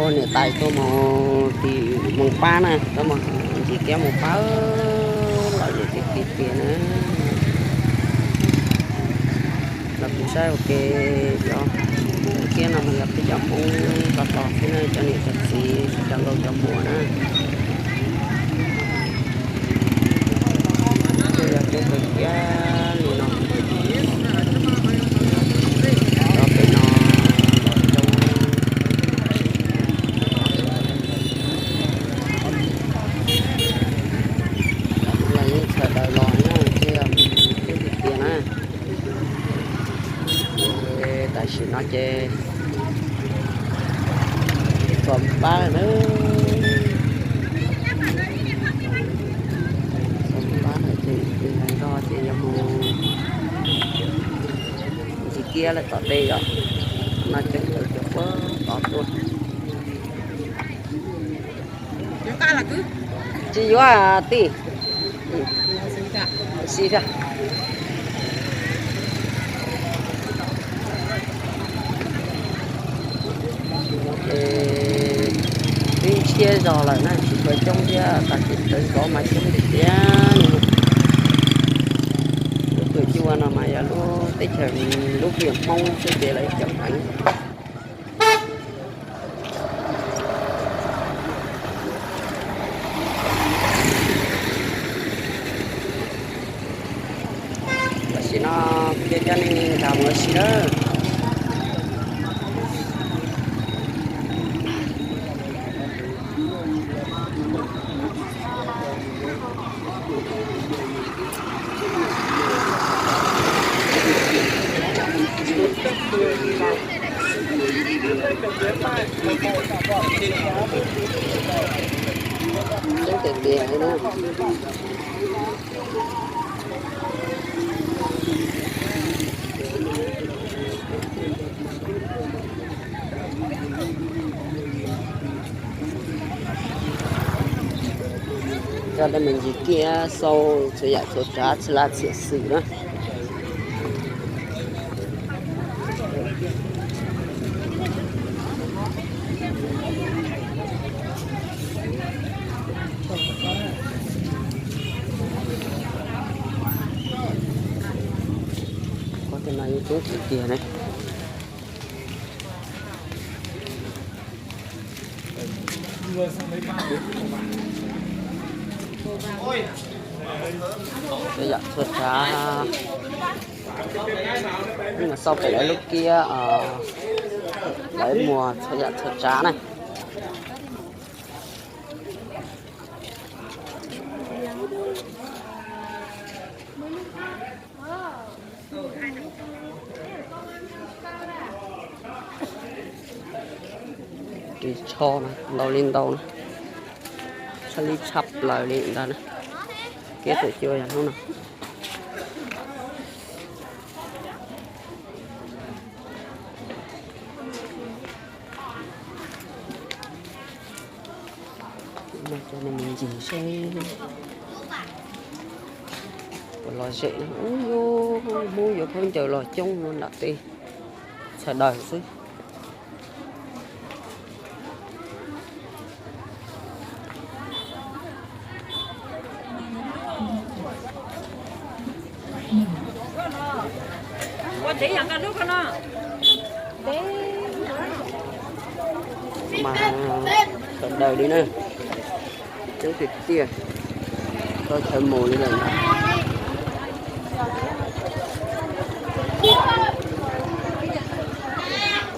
Niam tais tuaj mus tim Moos Pab na, tuaj mus ntsis kiab Moos Pab los yam tiag tiag na. Los kuv saib ua ke, cov kiab no mas yog peb cov Hmoob tog tog xwb na, cov niam cov txiv tsis tau nkaus cov muam na. Kuj yog coob kawg kiag li no. Cov pem no los coob. Los yeej sawv daws los na, thiaj coob tiag tiag na. Tam sim no ces txog pab lawm na. Txog pab lawm ces tus ntawd nrog ces yuav mus ntsis kiab lawm tom tej yom. No ces cov puab tod tuaj. Tsis yuav tij. Xi thiab. Twb ntshiab zog lawm na, tsis tshua coob thiab, tag kis tawv zov mas coob tiag tiag. Lub tuam cua no mas yog lub teb chaws lub hiam Hmoob xwb ces lawv coob heev. Tam sim no kuv coj nej nkag mus ua si lawm. Coob tiag tiag li na. Coj nej mus ntsis kiab xauj txhua yam txhua tsav txhia laj txhia xwm na. Qhov tej no yeej coob tiag tiag ne. Txhua yam txhua tsav. Xauj pem lawv lub kiab, lawv muag txhua yam txhua tsav na. Ris tsho na, ntau li ntau na, tshaj li tshaj plaws li ntawd na. Kiab tuam cua yog hnub no. Coj nej mus ncig seb puas lom zem. Ub, Hmoob yuav khaub ncaws los coob nram tej sawv daws xwb. Mas sawv daws li na, coob tiag tiag, txhua chaw mus li lawm ntag.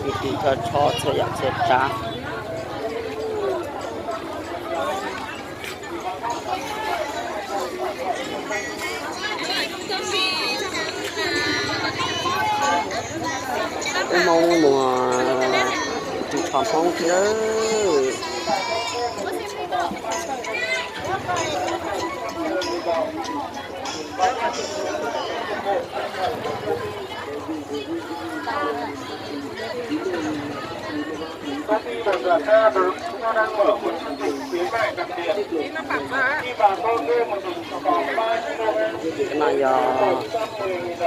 Ris ris tsho tsho txhua yam txhua tsav. Wb Hmoob mus ris tsho Hmoob thiab lawm. Công ty Đồng Thuận Tha Bửng, chúng tôi đang mở một chương trình khuyến mại đặc biệt. Khi mà tôi thuê một bình xăng dầu ba mươi lăm, Cov no yog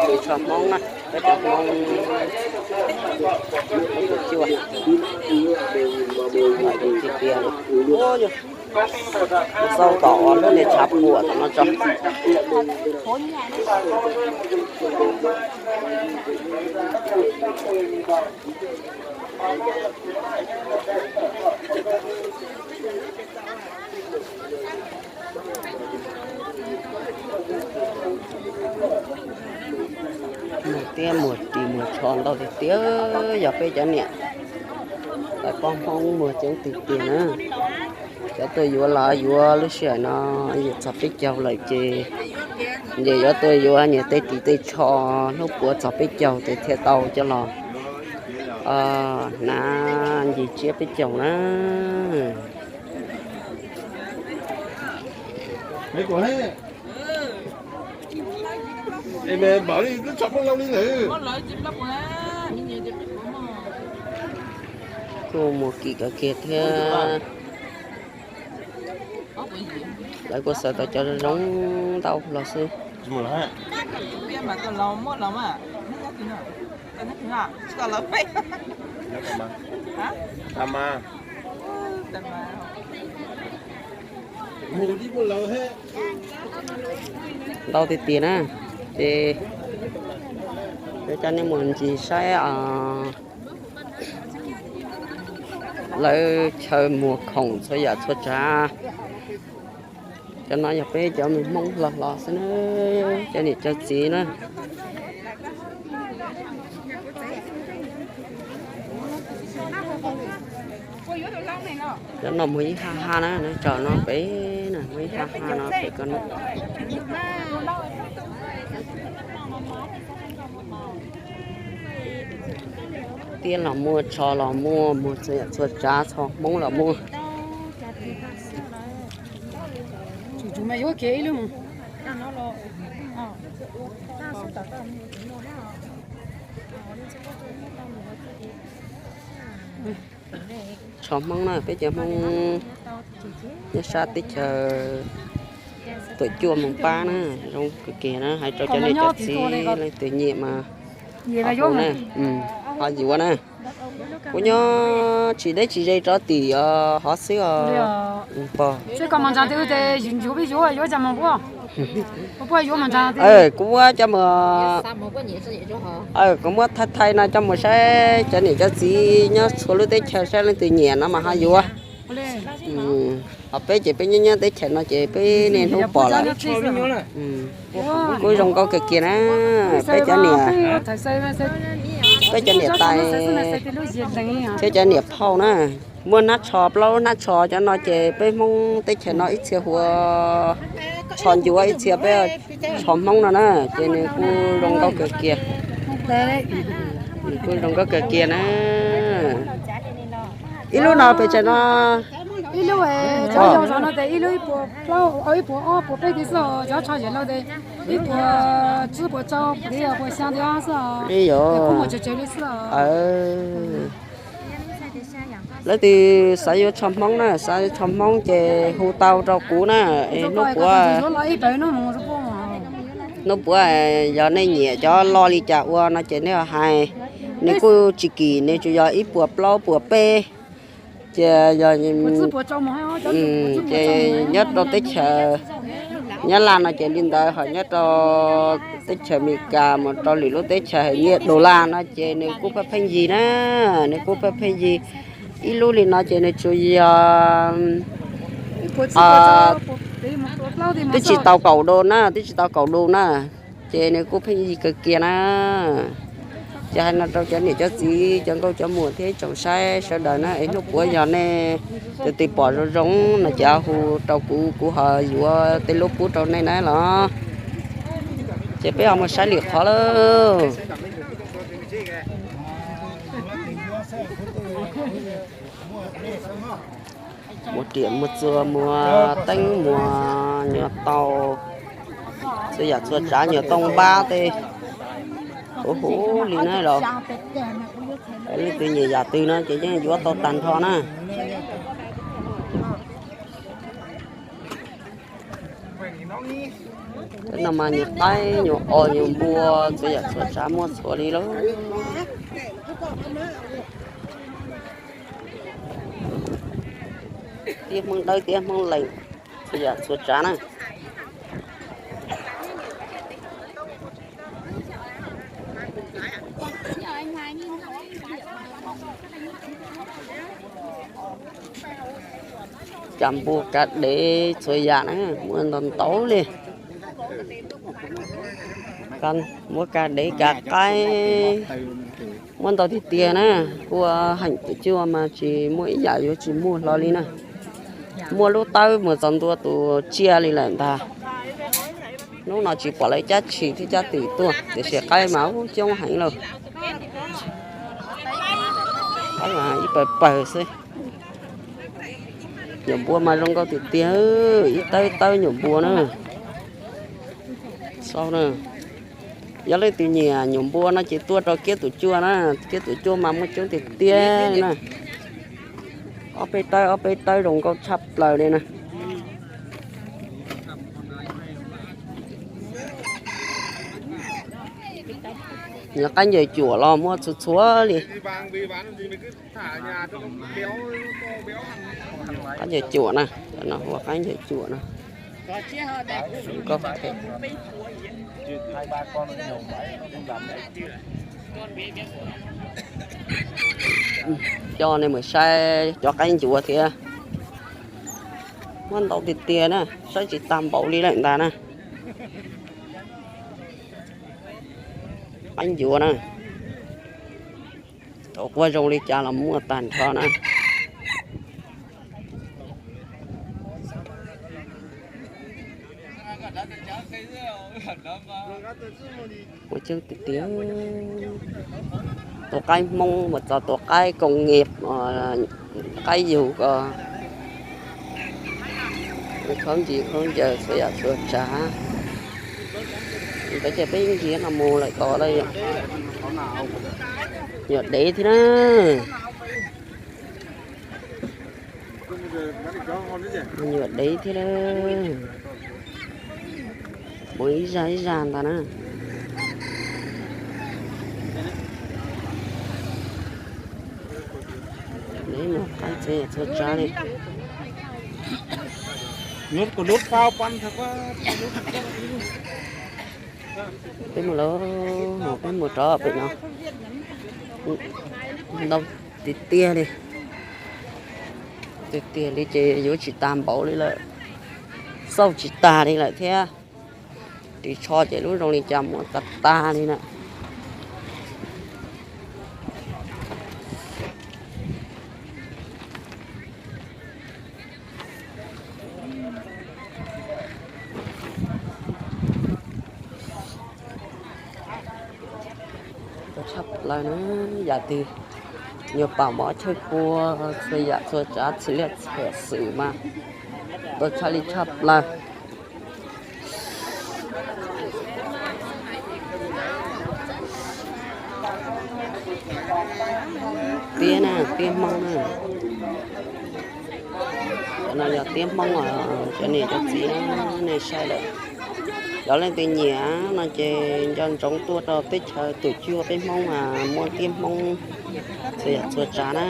tus tsho Hmoob na, peb cov Hmoob, peb cov cuaj, tiag tiag, xauj tom lub niag tshav puam tom no tso. Muag tiab muag ris muag tsho ntau tiag tiag, yog peb cov niam tais poj Hmoob muag coob tiag tiag na. Cov tuaj yuav los yuav lub sij hawm no yus txog peb caug lawm ces, ces yuav tuaj yuav nyias tej ris tej tsho, hnub puav txog peb caug ces thiaj tau coj los hnav ncig tsiab peb caug na. Kuj muag kim kawg kiag thiab. Lawv kuj xaws tau cov zoo zoo ntau los xwb. Ntau tiag tiag na, ces peb coj nej mus ncig saib lawv chaw muag khoom txhua yam txhua tsav. Cov no yog peb cov me Hmoob hlo hlo xwb na, cov niam cov txiv na. Cov no muag ib ha ha na, tsom no pem na, muag ib ha ha no pem ko na. Tiab los muaj, tsho los muaj, muag txhua yam txhua tsav, tsho Hmoob los muaj. Tsho Hmoob na, peb cov Hmoob nyob sab teb chaws Tuam Cuaj Moos Pab na, zoo kawg kiag na, hais rau cov niam cov txiv leej twg nyiam mas ho hu na, ho yuav na. Kuv nyob tsis deb tsis ze rov tim hov xwb os. Kuv muab coj mus, kuv muab thaij thaij no coj mus saib cov niam cov txiv nyob txhua lub teb chaws saib leej twg nyiam no mas ho yuav. Ho peb ces peb nyob nyob teb chaws no ces peb niaj hnub pom lawm. Kuj zoo nkauj kawg kiag na, peb cov niam, peb cov niam tais thiab cov niam phauj na, muaj hnab tsho plaub hnab tsho cov no ces peb Hmoob teb chaws no ib txhia hu ua tsho ncuav, ib txhia peb tsho Hmoob no na, ces nws kuj zoo nkauj kawg kiag. Nws kuj zoo nkauj kawg kiag na. Ib lub no pes tsawg no? Ib lub, cov yau zog no ces ib lub ib puas plaub, ib puas ob puas peb tis xwb os, cov tsho zem no ces ib puas tsib puas rau puas xya tis xwb os. Kuj muaj tsev tsev li xwb os. Leej twg xav yuav tsho Hmoob na, xav yuav tsho Hmoob ces hu tau rau kuv na, es hnub puav, hnub puav yog nej nyiam cov loj li cas ua no ces nej hais, nws kuj tsis kim, nws tsuas yog ib puas plaub puas peb. Ces yog, ces nyob rau teb chaws Nyab Laj no ces li ntawd, ho nyob rau teb chaws Amelikas mus rau lwm lub teb chaws nyiaj dollar no ces nws kuj pheej pheej yig na, nws kuj pheej pheej yig. Ib lub li no ces nws tsuas yog twb tsis tau kaum dollar na, twb tsis tau kaum dollar na, ces nws kuj pheej yig kawg kiag na. Ces hais no rau cov niam cov txiv, cov nkauj cov muam thiab tsoom saib sawv daws na, es hnub puav yog nej tus twg pom zoo zoo no ces hu rau kuv, kuv ho yuav tej lub pub rau nej na los. Ces peb ho mus saib lwm qhov lauj. Muag riam muag txuas muag teeb muag nyuag tau, txhua yam txhua tsav, nyuag tooj npab tej huv huv li na los. Leej twg nyiam yam twg no ces yeej yuav tau tag nrho na. Tej no mas nyuag qaib, nyuag os, nyuag npua, txhua yam txhua tsav muaj txhua li lauj. Tiab Hmoob Dawb, Tiab Hmoob Lees, txhua yam txhua tsav na. Kav npua kav dev txhua yam na, muaj ntau ntau li. Muab kav dev kav qaib, muab ntau tiag tiag na. Ua heem tus cuaj mas tsis muaj ib yam yuav tsis muaj hlo li na. Muaj lub tawb mus txog ntua tus tsiaj li lawm ntag. Hnub no tsis pom lawv cab tshis thiab cab twm tuaj, tiam sis qaib mas ub coob heev lauj. Qaib mas ib pawg pawg xwb. Nyuam npua mas zoo nkauj tiag tiag, ib tawb tawb nyuam npua na. Xauj na, yog leej twg nyiam nyuam npua no ces tuaj rau kiab tus cuaj na, kiab tus cuaj mas muaj coob tiag tiag na. Ob peb tawb ob peb tawb zoo nkauj tshaj plaws li na. Yog qaib ncaws cuam los muaj txhua txhua li. Qaib ncaws cuam na, ua qaib ncaws cuam na. Coj nej mus saib cov qaib ncuav thiab. Muaj ntau tiag tiag na, saib tsis tag npaum li lawm ntag na. Qaib ncuav na, thaum quaj zoo li cas los muaj tag nrho na. Muaj coob tiag tiag. Tus qaib Hmoob mus txog tus qaib koos nyias, qaib yug ko, khaub ncaws khaub ncaws txhua yam txhua tsav. Ntawd ces peb nkiag no mus lawm tod lawm. Nyuam dev thiab na. Nyuam dev thiab na. Muaj ib zaj ib zaj ntag na. Dev no qaib txhua yam txhua tsav li. Peb mus lawm, peb mus rau pem no. Ntau tiag tiag li. Tiag tiag li ces yuav tsis tag npaum li lawm. Xauj tsis tag li lawm thiab. Ris tsho ces lub zoo li cas muaj tag tag li na. Txhua tshaj plaws na, yam twg nyuag pam mov chaw kua, txhua yam txhua tsav txhia liaj txhia xwm mas tau tshaj li tshaj plaws. Tiab na, tiab Hmoob na. Cov no yog tiab Hmoob os, cov niam cov txiv na, nej saib lawm. Yog leej twg nyiam no ces nco ntsoov tuaj rau teb chaws Tuam Cuaj peb Hmoob mas muaj tiab Hmoob txhua yam txhua tsav na.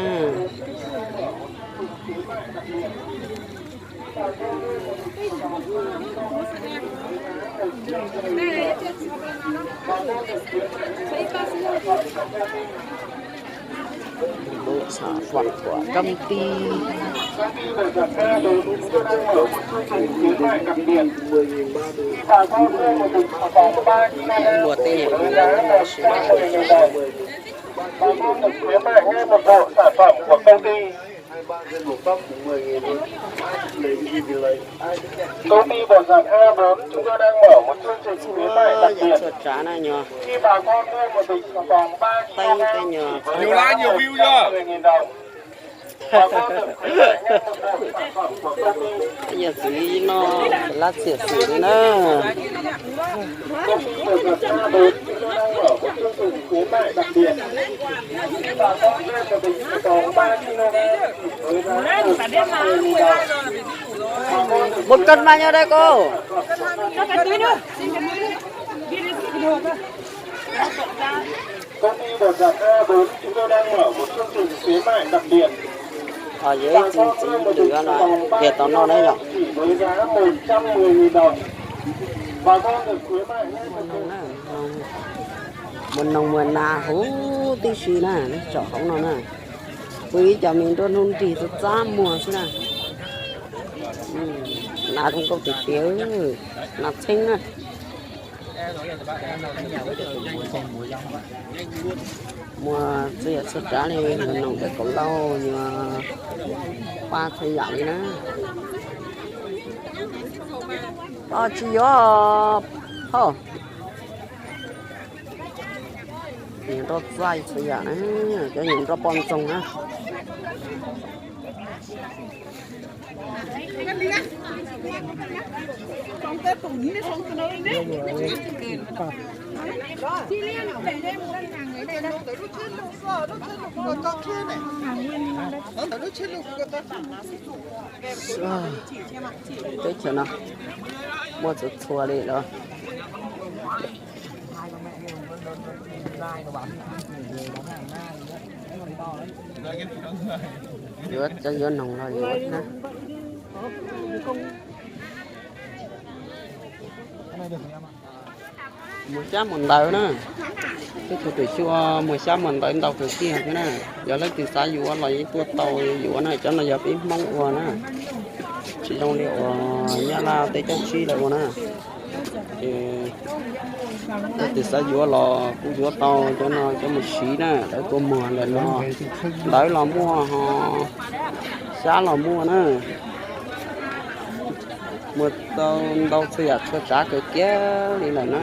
Bộ sản phẩm của công ty. Mùa Tết này cũng đang là sự kiện. Khuyến mại ngay một bộ sản phẩm của công ty. Công ty Bảo Giản A bốn chúng tôi đang mở một chương trình khuyến mại đặc biệt. Khi bà con mua một bình xà phòng ba ki lô gam chỉ với giá mười nghìn đồng. Yog txiv no lab txiam xim li na. Một cân bao nhiêu đây cô? Công ty Bảo Giật A bốn chúng tôi đang mở một chương trình khuyến mại đặc biệt. Ờ, dễ tao có xin các lô trình lưỡi nó sản phẩm tiệt tao no đấy nhở. Chỉ với giá một trăm mười nghìn đồng. Bà con được khuyến mại ngay từ Mus noog mus nas huv tib si na, neb tsom hauv no na. Pw ib co me nruab hnub nrig txaj txaj muag xwb na. Nas zoo nkauj tiag tiag, nas txheeb na. Muaj txhua yam txhua tsav li, yuav noom dawm kaum lauj, yuav paj txhua yam li na. Tsis yuav hoj. Nyias nroj txaij txhua yam na, cov nyias nroj poj ntxoog na. Teb chaws no muaj txhua txhua li lawm. Yuav cov yuav noog los yuav na. Muag xyab muag ntawv na. Teb chaws Thaib Xyuas muag xyab muag ntawv ntau kawg kiag thiab na. Yog leej twg xav yuav los yeej tuaj tau yuav na, cov no yog peb Hmoob ua na, tsis zoo li uas Nyab Laj tej coob tsib lawv ua na. Ces leej twg xav yuav los kuj yuav tau, cov no cov mus siv na, lawv tuaj muag ntawm no. Ntawv los muaj ho xyab los muaj na. Muaj tau ntau txhua yam txhua tsav kawg kiag li lawm na.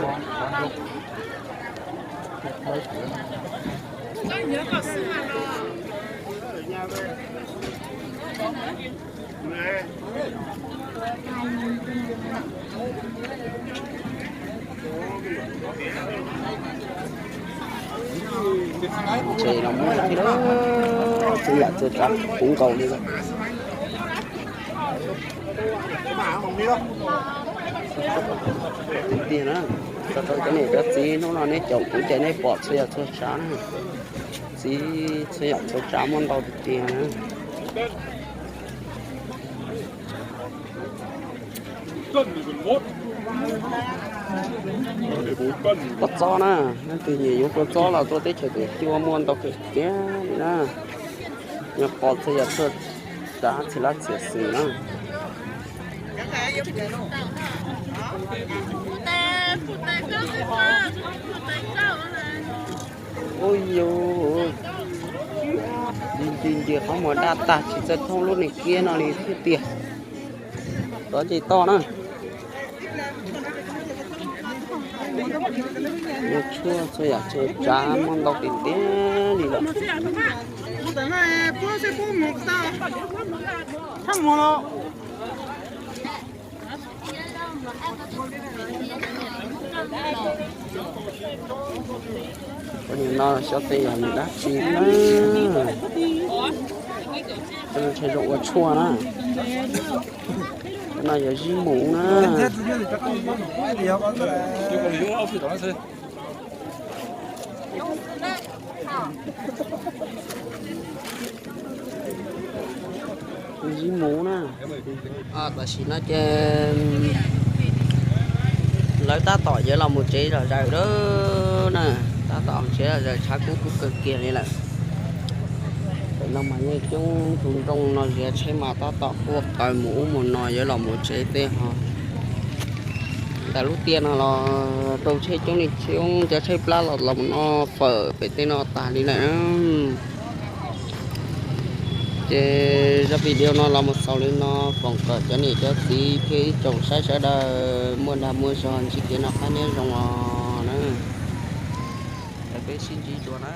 Ntses los muaj thiab, txhua yam txhua tsav puv nkaus li lawm. Tiag tiag na, txog rau cov niam cov txiv hnub no neb caum kuv ces neb pom txhua yam txhua tsav na. Txiv txhua yam txhua tsav muaj ntau tiag tiag na. Kua txob na, leej twg nyiam yuav kua txob los tuaj teb chaws Thaib Xyuas muaj ntau kawg kiag li na. Nyias pom txhua yam txhua tsav txhia lab txhia xwm na. Ub yus, nti nti qhov muag daj tag tsis txawj thooj lub niag kiab no li thiab tiag. Tod nce toj na. Muaj tshuaj txhua yam txhua tsav muaj ntau tiag tiag li lawm. Nim no xyov tej yog nws dab tsi na. Cov no ntshe zoo ua tshuaj na. Cov no yog zib mus na. Zib mus na. Tam sim no ces lawv tab tom yuav los mus tsev zom zaws lawm na. Tab tom tsev zom zaws, tshav kub kub kawg kiag li lawm. Tam no mas yeej coob tus nroog no ziav tsheb mas tab tom quaj qw mus ub mus no yuav los mus tsev tej ho. Ntawm lub tiaj no los rau tsheb coob li coob, cov tsheb plab los los mus noj fawm pem tej no tag li lawm. Ces zaj video no los mus xaus li no, foom kom cov niam cov txiv thiab ib tsoom saib sawv daws muaj dag muaj zog ntsib kev noj qab nyob zoo os na. Peb sib ntsib dua na.